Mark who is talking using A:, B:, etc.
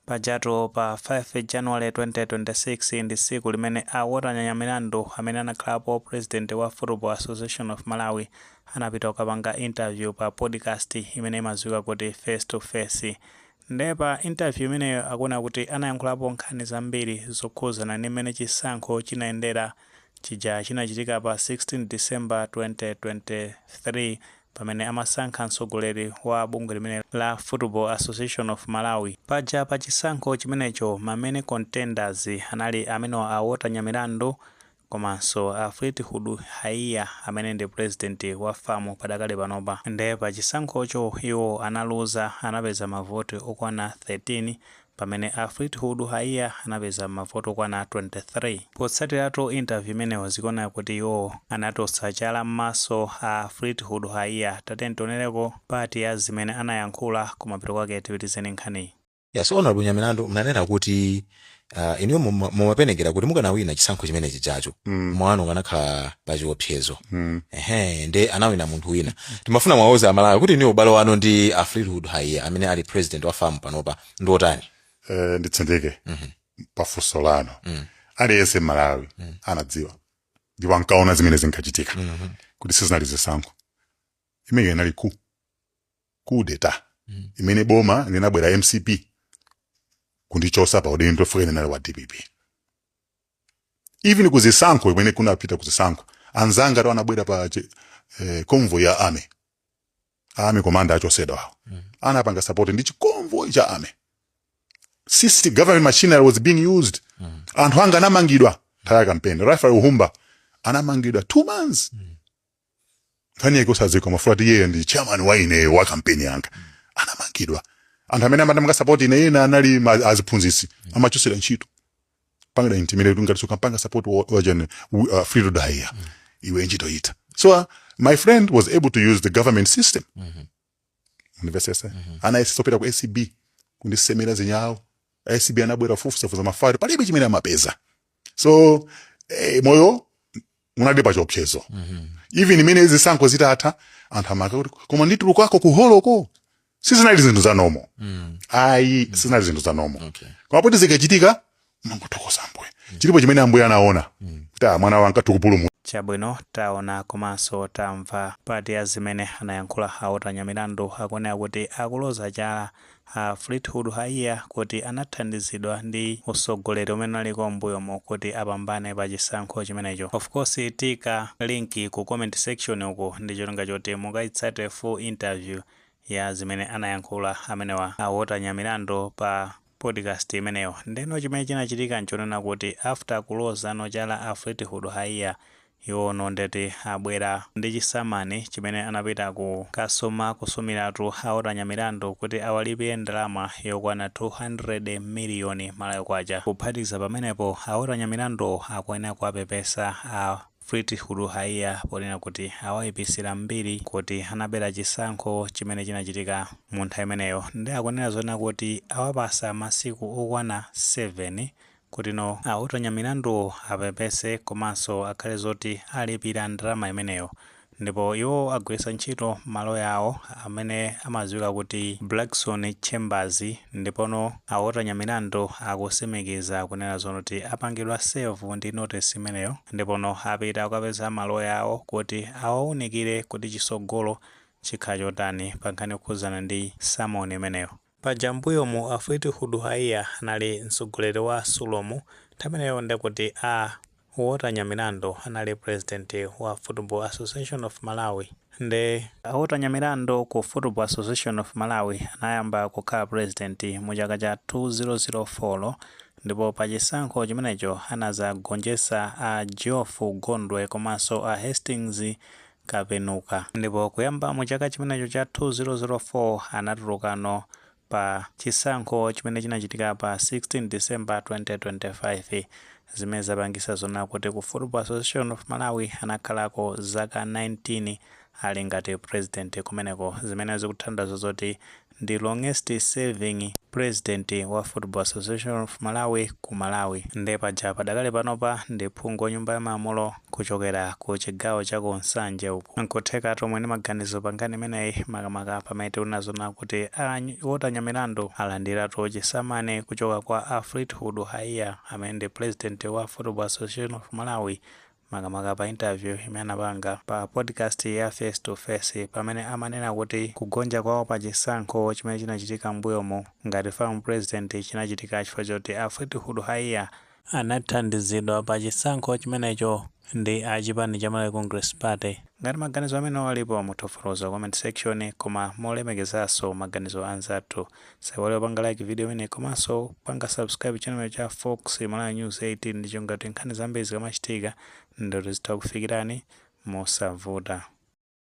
A: Pajatu pa 5 January 2026 ndi tsiku limene a Walter Nyamilandu, amene anakhalapo president wa Football Association of Malawi, anapita kukapanga interview pa podcast imene imadziwika kuti Face to Face. Nde pa interview imeneyo akuona kuti anayankhulapo nkhani zambiri zokhuzana ndi mmene chisankho chinayendera chija chinachitika pa 16 December 2023, pamene amasankha mtsogoleri wa bungwe limene la Football Association of Malawi. Paja pa chisankho chimenecho ma main contenders anali amenewa, a Walter Nyamilandu komanso a Fleetwood Haiya, amene ndi president wa FAM padakale panopa. Nde pa chisankhocho iwo analuza, anapeza mavoti okwana 13, pamene a Fleetwood Haiya anapeza mavoti okwana 23. Potsatiratu interview imeneyo, zikuoneka kuti iwo anatosa chala m'maso a Fleetwood Haiya. Tatiyeni tionereko part ya zimene anayankhula, kumapeto kwake tipitizeni nkhaniyi.
B: Yes, Honorable Nyamilandu, mnanena kuti inuyo mumapenekera kuti mukanawina chisankho chimene chijacho, mwanu ukanakhala pa chiopsezo. Ehe, nde anawina munthu wina. Timafuna mwauza Amalawi kuti inuyo ubale wanu ndi a Fleetwood Haiya, amene ali president wa FAM panopa, ndi otani?
C: Nditsindike pafunso lanu. Aliyense m'Malawi anadziwa ndipo ankaona zimene zinkachitika kuti sizinali zisankho. Imene inali coup d'etat imene boma linabwera MCP kundichosa pa udindo, fika ine nali wa DPP. Even kuzisankho imene kunapita kuzisankho, anzanga to anabwera pa convoy ya army, army commander achosedwa awo, anapanga support ndi chiconvoy cha army. System, government machinery was being used. Anthu anga anamangidwa nthawi ya campaign. Rafael Humba anamangidwa 2 months, nkhani yake usazikwa mafuta ati iye ndi chairman wa ineyo wa campaign yanga. Anamangidwa anthu amene amati support ine. Ena anali aziphunzitsi, amachosera ntchito, pangida intimidate ngati sukampanga support wajani Fleetwood Haiya, iwe ntchito ita. So my friend was able to use the government system. Univesese anayesesa kupita ku ACB kundisemera zinyawo. ACB anabwera fufuzafuza mafari, palibe chimene amapeza. So moyo unali pa chiopsezo. Even imene zisankho zitatha, anthu amaka kuti koma nditulukako kuholoko. Sizinali zinthu za normal, ayi, sizinali zinthu za normal. Koma poti zikachitika, mangothokoza Ambuye. Chilipo chimene Ambuye anaona kuti ah, mwana wanga tikupulumutsa.
A: Chabwino, taona komanso tamva part ya zimene anayankhula a Walter Nyamilandu. Akuoneka kuti akuloza chala a Fleetwood Haiya kuti anathandizidwa ndi usogoleri umene unaliko m'mbuyomo kuti apambane pa chisankho chimenecho. Of course, tika link ku comment section uku ndi cholinga choti mukayitsate full interview ya zimene anayankhula amenewa, a Walter Nyamilandu, pa podcast imeneyo. Ndeno chimene chinachitika nchonena kuti after kuloza chala a Fleetwood Haiya, iwono ndeti abwera ndi chisamani chimene anapita ku kasuma kusumiratu a Walter Nyamilandu kuti awalipire ndalama yokwana 200 miliyoni Malawi kwacha. Kuphatikiza pamenepo, a Walter Nyamilandu akuyenera kuwapepesa a Fleetwood Haiya ponena kuti awayipisira mbiri kuti anabera chisankho chimene chinachitika mu nthawi imeneyo. Ndi akunena zonena kuti awapasa masiku okwana 7 kuti no a Walter Nyamilandu apepese komanso akhale zoti alipira ndalama imeneyo. Ndipo iwo agwiritsa ntchito malo yawo amene amadziwika kuti Blackson Chambers. Ndipono a Walter Nyamilandu akusimikiza kunena zoti apangidwa serve ndi notice imeneyo, ndipono apita kukapeza malo yawo kuti awaunikire kuti chisogolo chikhala chotani pa nkhani yokhuzana ndi summon imeneyo. Paja mbuyomu a Fleetwood Haiya anali mtsogoleri wa SULOM. Nthawi imeneyo ndekuti a Walter Nyamilandu anali president wa Football Association of Malawi. Nde a Walter Nyamilandu ku Football Association of Malawi anayamba kukhala president mu chaka cha 2004, ndipo pa chisankho chimenecho anazagonjetsa a Geoff Gondwe komanso a Hastings Kapenuka. Ndipo kuyamba mu chaka chimenecho cha 2004 anatulukano pa chisankho chimene chinachitika pa 16 December 2025, zimene zapangisa zona kuti ku Football Association of Malawi anakhalako zaka 19 ali ngati president kumeneko, zimene zikuthandiza zoti Ndi longest serving president wa Football Association of Malawi ku Malawi. Nde paja padakali panopa ndi phungu wa Nyumba ya Malamulo kuchokera ku chigawo cha ku Nsanje uku. Nkutheka tomwe ndi maganizo pa nkhani imeneyi, makamaka pamene tikunazona kuti a Walter Nyamilandu alandiratu chisamani kuchoka kwa a Fleetwood Haiya, amene ndi president wa Football Association of Malawi, makamaka pa interview imene anapanga pa podcast ya Face to Face, pamene amanena kuti kugonja kwawo pa chisankho chimene chinachitika m'mbuyomo ngati FAM president chinachitika chifukwa choti a Fleetwood Haiya anathandizidwa pa chisankho chimenecho ndi achipani cha Malawi Congress Party. Ngati maganizo amene alipo, mutha comment section, koma molemekezanso maganizo anzathu, saiwale panga like video imene komanso panga subscribe channel cha Fox Malawi News 18, ndicho ngati nkhani zambiri zikamachitika ndoti zitha kufikirani mosavuta.